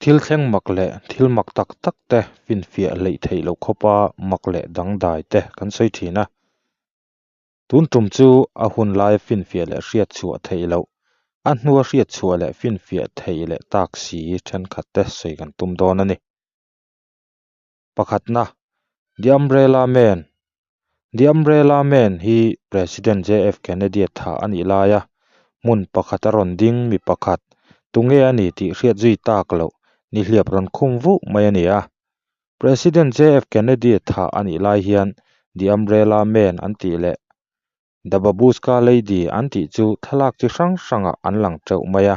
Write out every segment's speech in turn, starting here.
Thil thleng mak leh thil mak tak tak te finfiah hleih theih loh khawpa mak leh dangdai te kan sawi thin a. Tun tum chu a hun laia finfiah leh hriat chhuah theih loh, a hnua hriat chhuah leh finfiah theih leh tak si thenkhat te sawi kan tum dawn a ni. Pakhatna, The Umbrella Man The Umbrella Man hi President JF Kennedy-a thah a nih laia hmun pakhata rawn ding mi pakhat, tunge a ni tih hriat zui tak loh, nihliap rawn khum vuh mai a ni a. President JF Kennedy-a thah a nih lai hian The Umbrella Man an tih leh The Babushka Lady an tih chu thlalak chi hrang hrangah an lang teuh mai a.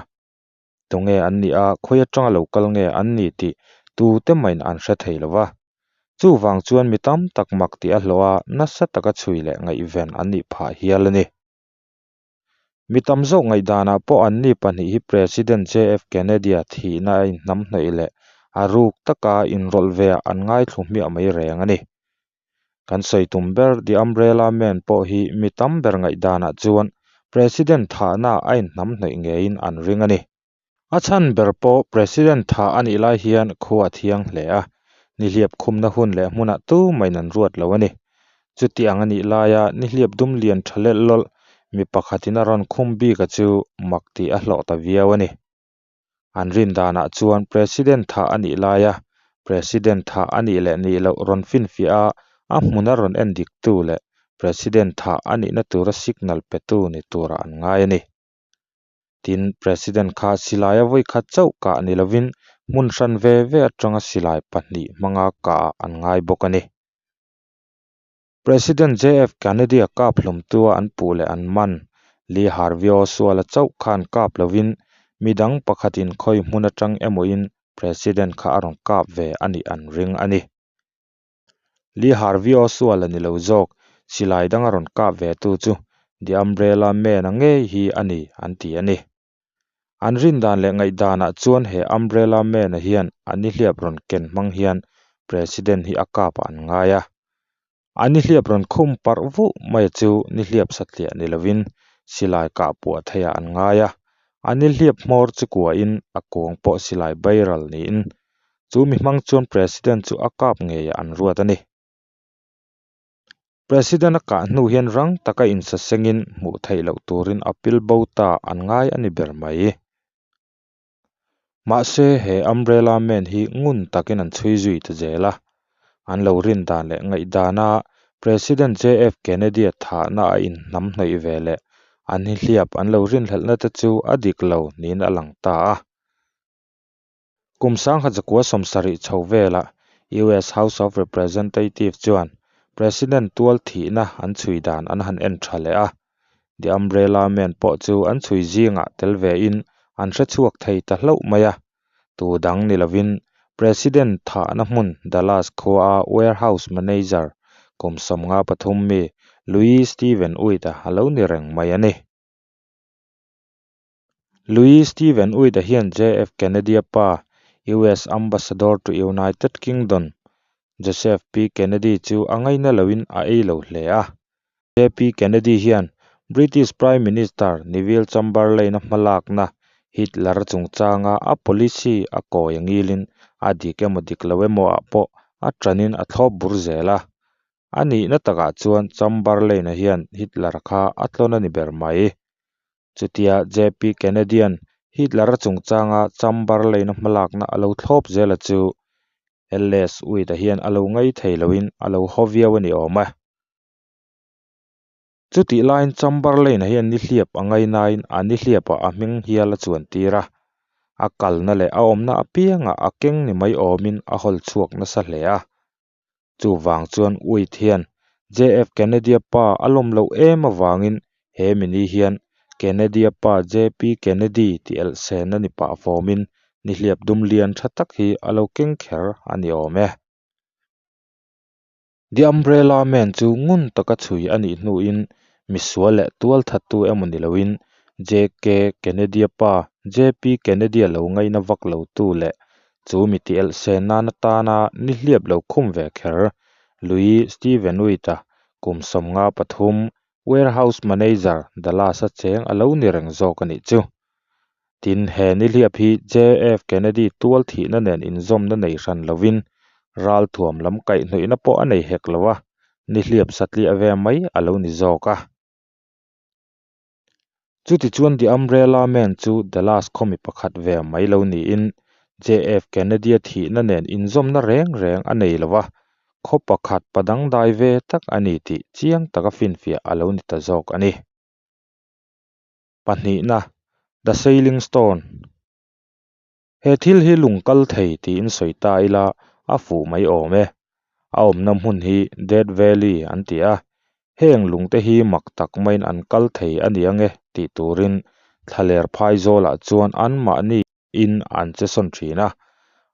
Tunge an nih a, khawi atanga lo kal nge an ni tih tute mahin an hre thei lo va. Chuvang chuan mi tam tak mak tih a hlawh a, nasa taka chhui leh ngaihven an nih phah hial a ni. Mi tam zawk ngaihdanah pawh anni pahnih hi President JF Kennedy-a thihna a inhnamhnawih leh a ruk taka inrawlh veah an ngaithlu hmiah mai reng a ni. Kan sawi tum ber The Umbrella Man pawh hi mi tam ber ngaihdanah chuan President thahna a inhnamhnawih ngeiin an ring a ni. A chhan ber pawh President thah a nih lai hian khua a thiang hle a, nihliap khumna hun leh hmunah tumahin an ruat lo a ni. Chuti ang a nih laia nihliap dum lian tha lelh lawlh mi pakhatin a rawn khum bik a chu mak tih a hlawh ta viau a ni. An rin danah chuan President thah a nih laia President thah a nih leh nih loh rawn finfiah a, a hmuna rawn en diktu leh President thah a nihna tura signal petu ni turah an ngai a ni. Tin, President kha silai a vawikhat chauh kah ni lovin hmun hran ve ve atanga silai pahnih hmanga kah ah an ngai bawk a ni. President JF Kennedy-a kap hlawmtua an puh leh an man, Lee Harvey Oswald-a chauh khan kap lovin midang pakhatin khawi hmun atang emawin President kha a rawn kap ve a nih an ring a ni. Lee Harvey Oswald-a ni lo zawk, silai danga rawn kap ve tu chu The Umbrella Man-a ngei hi a ni an ti a ni. An rin dan leh ngaihdanah chuan he Umbrella Man-a hian a nihliap rawn ken hmang hian President hi a kap ah an ngai a. A nihliap rawn khum parh vuh mai chu nihliap satliah ni lovin silai kah puah theiah an ngai a. A nihliap hmawr chu kuahin a kuang pawh silai bairal niin chu mi hmang chuan President chu a kap ngeiah an ruat a ni. President a kah hnu hian rang taka insasengin hmuh theih loh turin a pil bo ta an ngai a ni ber mai. Mahse, he Umbrella Man hi ngun takin an chhui zui ta zel a. An lo rin dan leh ngaihdana President JF Kennedy-a thahna a inhnamhnawih ve leh an hihliap an lo rinhlelhna te chu a dik lo niin a lang ta a. Kum sangha zakua sawmsarih chho velah US House of Representative chuan President tual thihna an chhui dan an han en tha leh a. The Umbrella Man pawh chu an chhui zingah tel vein an hre chhuak thei ta hlauh mai a. Tu dang ni lovin President thahna hmun Dallas khuaa warehouse manager kum 53 mi Louis Steven Uita a lo ni reng mai a ni. Louis Steven Uida hian JF Kennedy-a pa, US Ambassador to United Kingdom, Joseph P. Kennedy chu a ngaina loin a ei lo hle a. JP Kennedy hian British Prime Minister Neville Chamberlain-a hmalakna Hitler chungchanga a policy a kawi a ngilin a dik emaw dik lo emaw ah pawh a tanin a thlawp bur zel a. A nihna takah chuan Chamberlain-a hian Hitler kha a tlawn a ni ber mai. Chutia JP Kennedy-a'n Hitler-a chungchanga Chamberlain-a hmalakna a lo thlawp zela chu LS Uita hian a lo ngai thei loin a lo haw viau a ni awm e. Chutih laiin Chamberlain-a hian nihliap a ngainain a nihliapah a hming hial a chuan tir a, a kalna leh a awmna apiangah a keng ni mai awmin a hawl chhuak nasa hle a. Chuvang chuan Uit hian JF Kennedy-a pa a lawm loh em avangin he mini hian Kennedy-a pa JP Kennedy tih elh sen a ni pah fawmin nihliap dum lian tha tak hi a lo keng kher a ni awm e. The Umbrella Man chu ngun taka chhui a nih hnuin misual leh tualthattu emaw ni loin JK Kennedy-a pa JP Kennedy-a lo ngaina vak lotu leh Chu mi ti elh sen nan atana nihliap lo khum ve kher Louis Steven Uita kum 53 warehouse manager Dallas-a cheng a lo ni reng zawk a nih chu. Tin, he nihliap hi JF Kennedy tual thihna nen inzawmna nei hran lovin ralthuam lam kaihhnawihna pawh a nei hek lo a, nihliap satliah ve mai a lo ni zawk a. Chutichuan The Umbrella Man chu Dallas khaw mi pakhat ve mai lo niin JF Kennedy-a thihna nen inzawmna reng reng a nei lo a, khaw pakhat pa dangdai ve tak a ni tih chiang taka finfiah a lo ni ta zawk a ni. Pahnihna, The Sailing Stone. He thil hi lung kal thei tiin sawi ta ila a fuh mai awm e. A awmna hmun hi Death Valley an ti a, heng lungte hi mak tak maiin an kal thei a ni ange tih turin thlaler phai zawlah chuan anmahni in an che sawn thin a,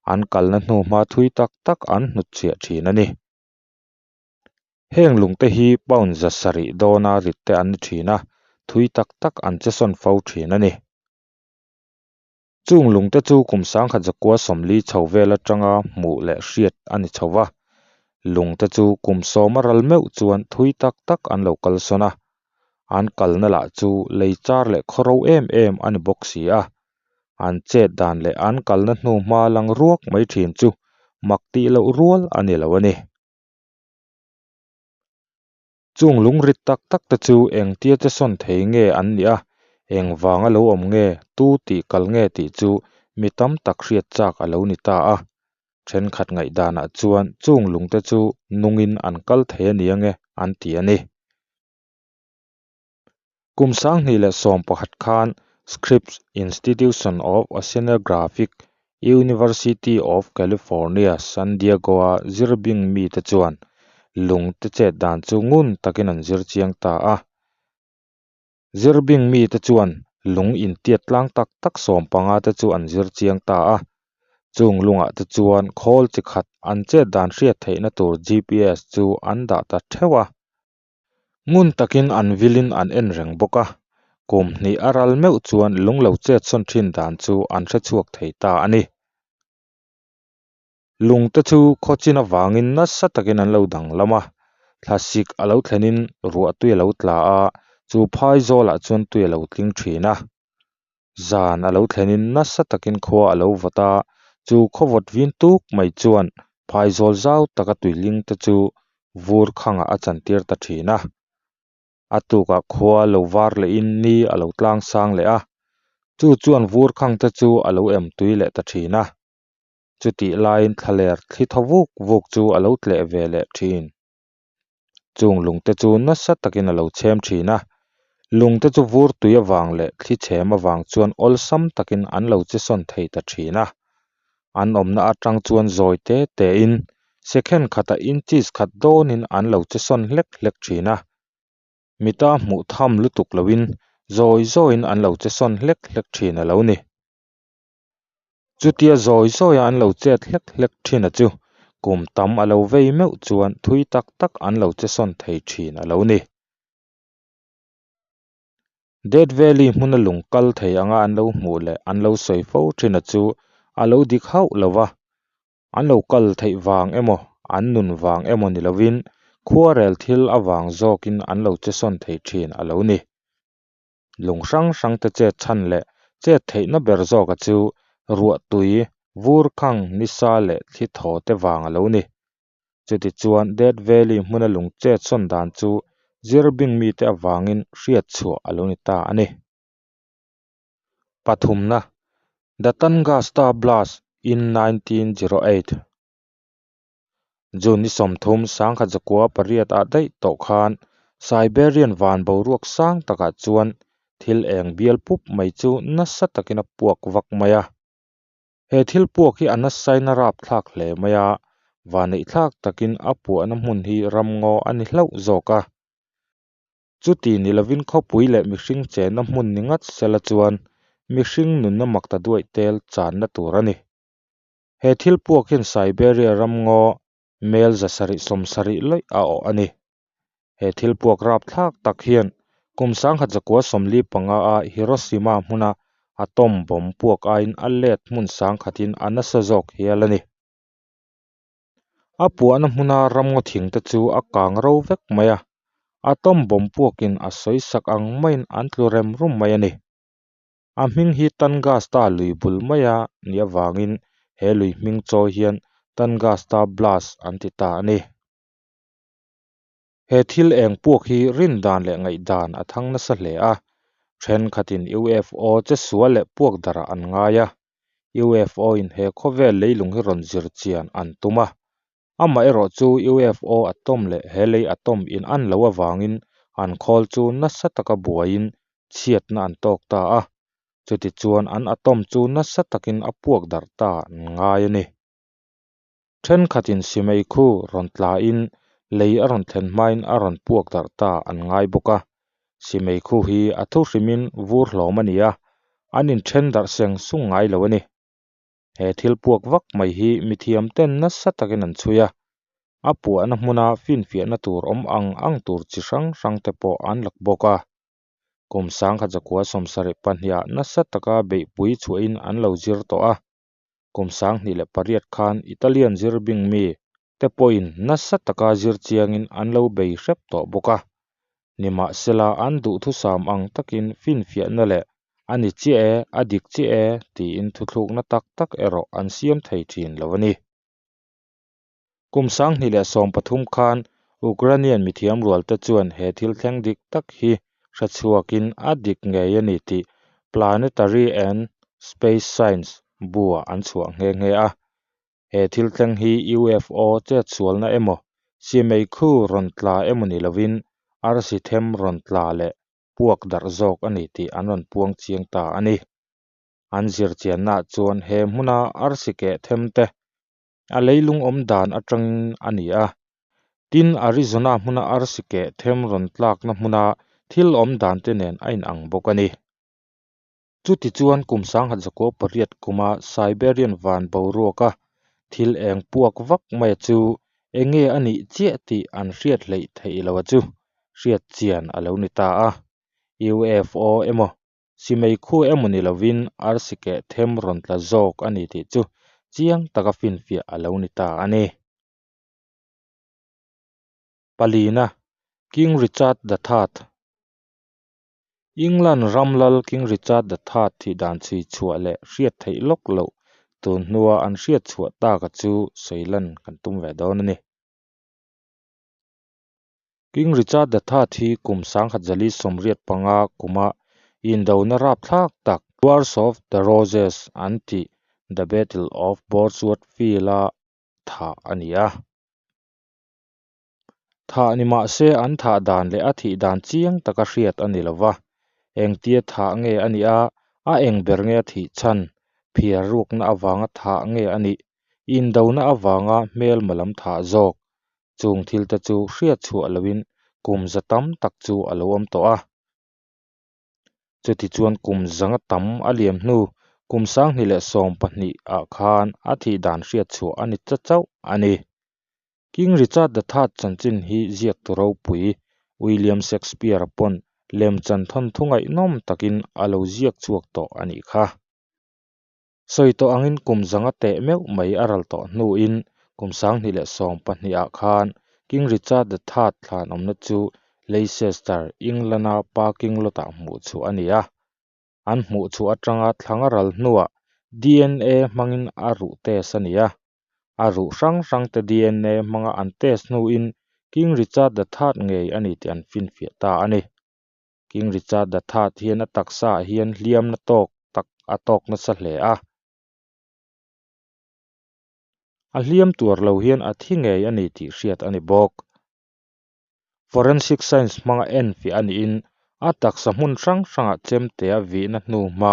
an kalna hnu hma thui tak tak an hnutchhiah thin a ni. Heng lungte hi pound 700 dawna rit te an ni thin a, thui tak tak an che sawn fo thin a ni. Chung lungte chu kum 1940 chho vel atanga hmuh leh hriat a ni chho va, lungte chu kum sawm a ral meuh chuan thui tak tak an lo kal sawn a, an kalna lah chu lei char leh khawro em em a ni bawk si a, an chet dan leh an kalna hnu hma lang ruak mai thin chu mak tih loh rual a ni lo a ni. Chung lungrit tak tak te chu engtia che sawn thei nge an nih a, engvanga lo awm nge, tu tih kal nge tih chu mi tam tak hriat chak a lo ni ta a. Thenkhat ngaihdanah chuan chung lungte chu nungin an kal thei a nia nge an ti a ni. Kum 2011 khan Scripps Institution of Oceanographic, University of California, San Diego-a zirbing mite chuan lungte chet dan chu ngun takin an zir chiang ta a. Zirbing mite chuan lung intiat tlang tak tak 15 te chu an zir chiang ta a. Chung lungah te chuan khawl chi khat an chet dan hriat theihna tur GPS chu an dah ta theuh a. Ngun takin an vilin an en reng bawk a, kum hnih a ral meuh chuan lung lo chet sawn thin dan chu an hre chhuak thei ta a ni. Lungte chu khaw chin avangin nasa takin an lo danglam a, thlasik a lo thlenin ruah tui a lo tla a, chu phai zawlah chuan tui a lo tling thin a. Zan a lo thlenin nasa takin khua a lo vawt a, chu khaw vawt vin tuk mai chuan phaizawl zau taka tuiling te chu vur khangah a chantir ta thin a. A tukah khua lo var lehin ni a lo tlang sang leh a, chu chuan vur khang te chu a lo em tui leh ta thin a. Chutih laiin thlaler thli thaw vuk vuk chu a lo tleh ve leh thin. Chung lungte chu nasa takin a lo chhem thin a, lungte chu vur tui avang leh thli chhem avang chuan awlsam takin an lo che sawn thei ta thin a. An awmna atang chuan zawi te tein second khatah inches khat dawnin an lo che sawn hlek hlek thin a. Mita hmuh tham lutuk loin zawi zawiin an lo che sawn hlek hlek thin a lo ni. Chutia zawi zawia an lo chet hlek hlek thin a chu kum tam a lo vei meuh chuan thui tak tak an lo che sawn thei thin a lo ni. Death Valley hmuna lung kal thei anga an lo hmuh leh an lo sawi fo thin a chu a lo dik hauh lo va, an lo kal theih vang emaw an nun vang emaw ni lovin khuarel thil avang zawkin an lo che sawn thei thin a lo ni. Lung hrang hrang te chet chhan leh chet theihna ber zawka chu ruahtui, vur khang, nisa leh thli thaw te vang a lo ni. Chutichuan Death Valley hmuna lung chet sawn dan chu zirbing mite avangin hriat chhuah a lo ni ta a ni. Pathumna, The Tunguska Blast in 1908. June ni 30, 1908 ah daih tawh khan Siberian van boruak sang takah chuan thil eng bial pup mai chu nasa takin a puak vak mai a. He thil puak hi a nasain a rapthlak hle mai a, vaneihthlak takin a puahna hmun hi ramngaw a ni hlauh zawk a. Chuti ni lovin khawpui leh mihring chenna hmun ni ngat sela chuan mihring nunna makta duaih tel channa tur a ni. He thil puak hian Siberia ramngaw mel 770 lawih a awh a ni. He thil puak rapthlak tak hian kum 1945 a Hiroshima hmuna atom bomb puak aiin a let hmun sangkhatin a nasa zawk hial a ni. A puahna hmuna ramngaw thing te chu a kang ro vek mai a, atom bomb puakin a sawisak ang maiin an tlu rem rum mai a ni. A hming hi Tangasta lui bul maia nih avangin he lui hming chawi hian Tangasta Blast an ti ta a ni. He thil eng puak hi rin dan leh ngaih dan a thang nasa hle a, thenkhatin UFO che sual leh puak darah an ngai a, UFO in he khawvel leilung hi rawn zir chian an tum a. Amaherawh chu UFO atom leh he lei atom in an lo avangin an khawl chu nasa taka buaiin chhiatna an tawk ta a, chutichuan an atom chu nasa takin a puak darh ta an ngai a ni. Thenkhatin simei khu rawn tlain lei a rawn thlen hmain a rawn puak darh ta an ngai bawk a. Simei khu hi a thu hrimin vur hlawm a ni a, an inthen darh seng sung ngai lo a ni. He thil puak vak mai hi mithiam ten nasa takin an chhui a, a puahna hmuna finfiahna tur awm ang ang tur chi hrang hrang te pawh an lak bawk a. Kum sangkhat zakua sawmsarih pahniha nasa taka beihpui chhuahin an lo zir tawh a. Kum 2008 khan Italian zir bing mi te pawhin nasa taka zir chiangin an lo bei hrep tawh bawk a. Nimahsela an duhthusam ang takin finfiahna leh a ni chiah e, a dik chiah e tiin thuthlukna tak tak erawh an siam thei thin lo a ni. Kum 2013 khan Ukrainian mithiam rualte chuan he thil thleng dik tak hi hre chhuakin a dik ngei a ni tih Planetary and Space Science bu-ah an chhuah nghe nghe a. He thil thleng hi UFO chetsualna emaw, simeikhu rawn tla emaw ni lovin arsi them rawn tla leh puak darh zawk a ni tih an rawn puang chiang ta a ni. An zirchiannaah chuan he hmuna arsi keh them te a leilung awm dan atangin a ni a. Tin, Arizona hmuna arsi keh them rawn tlakna hmuna thil awm dan te nen a inang bawk a ni. Chutichuan kum 1908 kuma Siberian van boruaka thil eng puak vak maia chu enge a nih chiah tih an hriat hleih theih loha chu hriat chian a lo ni ta a. UFO emaw Simeikhu emaw ni lovin arsi keh them rawn tla zawk a ni tih chu chiang taka finfiah a lo ni ta a ni. Palina, King Richard the Third England ram lal King Richard the Third thih dan chhui chhuah leh hriat theih lawk loh tun hnua an hriat chhuah taka chu sawi lan kan tum ve dawn a ni. King Richard the Third hi kum 1085 kuma indona rapthlak tak Wars of the Roses an tih The Battle of Bosworth Field-a thah a ni a. Thah ni mah se an thah dan leh a thih dan chiang taka hriat a ni lo va, engtia thah nge a nih a, a eng ber nge a thih chhan, phiar rukna avanga thah nge a nih, indona avanga hmelma lam thah zawk, Chung thil te chu hriat chhuah loin kum za tam tak chu a lo awm tawh a. Chutichuan kum zanga tam a liam hnu kum 2012 ah khan a thih dan hriat chhuah a ni ta chauh a ni. King Richard the Third chanchin hi ziaktu ropui William Shakespeare-a pawn lemchan thawnthu ngaihnawm takin a lo ziak chhuak tawh a nih kha. Sawi tawh angin kum zanga teh meuh mai a ral tawh hnuin kum 2012 ah khan King Richard the Third thlan awmna chu Leicester, England-a parking lot-ah hmuh chhuah a ni a. An hmuh chhuah atanga thlang a ral hnuah DNA hmangin a ruh test a ni a. A ruh hrang hrangte DNA hmanga an test hnuin King Richard the Third ngei a ni tih an finfiah ta a ni. King Richard the Third hian a taksaah hian hliamna tawk tak a tawk nasa hle a. A hliam tuar lo hian a thi ngei a ni tih hriat a ni bawk. Forensic science hmanga enfiah a niin a taksa hmun hrang hrangah chemtea vihna hnu hma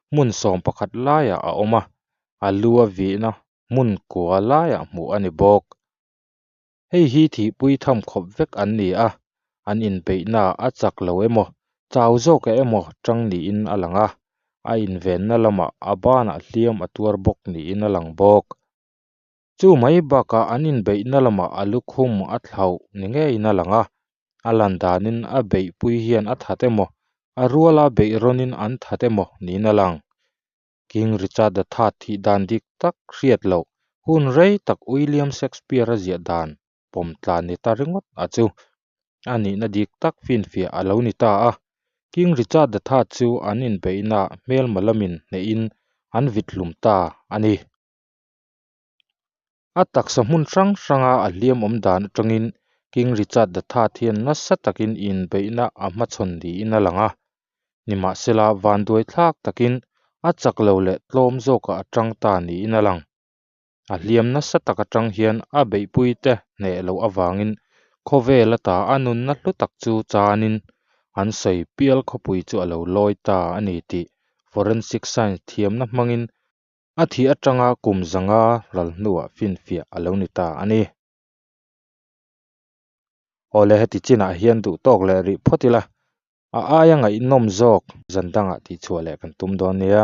hmun 11 laiah a awm a, a lu a vihna hmun kua laiah hmuh a ni bawk. Hei hi thihpui tham khawp vek an ni a, an inbeihna a chak lo emaw, chau zawk emaw tang niin a lang a, a invenna lamah a banah hliam a tuar bawk niin a lang bawk. Chu mai bakah an inbeihna lamah a lukhum a thlauh ni ngeiin a lang a, a lan danin a beihpui hian a that emaw, a ruala beih rawnin an that emaw niin a lang. King Richard the Third thih dan dik tak hriat loh hun rei tak William Shakespeare-a ziah dan pawm tlan ni ta ringawt a chu a nihna dik tak finfiah a lo ni ta a. King Richard the Third chu an inbeihnaah hmelma lamin hnehin an vit hlum ta a ni. A taksa hmun hrang hranga a hliam awm dan atangin King Richard the Third hian nasa takin inbeihna a hmachhawn niin a lang a. Nimahsela, vanduai thlak takin a chak lo leh tlawm zawkah a tang ta niin a lang. A hliam nasa tak atang hian a beihpuite hneh loh avangin khawvel ata a nunna hlu tak chu chanin an sawi pial khawpui chu a lo lawi ta a ni tih forensic science thiamna hmangin a thih atanga kum 500 ral hnuah finfiah a lo ni ta a ni. Awle heti chinah hian duh tawk leh rih phawt ila, a aia ngaihnawm zawk zan dangah tihchhuah leh kan tum dawn nia.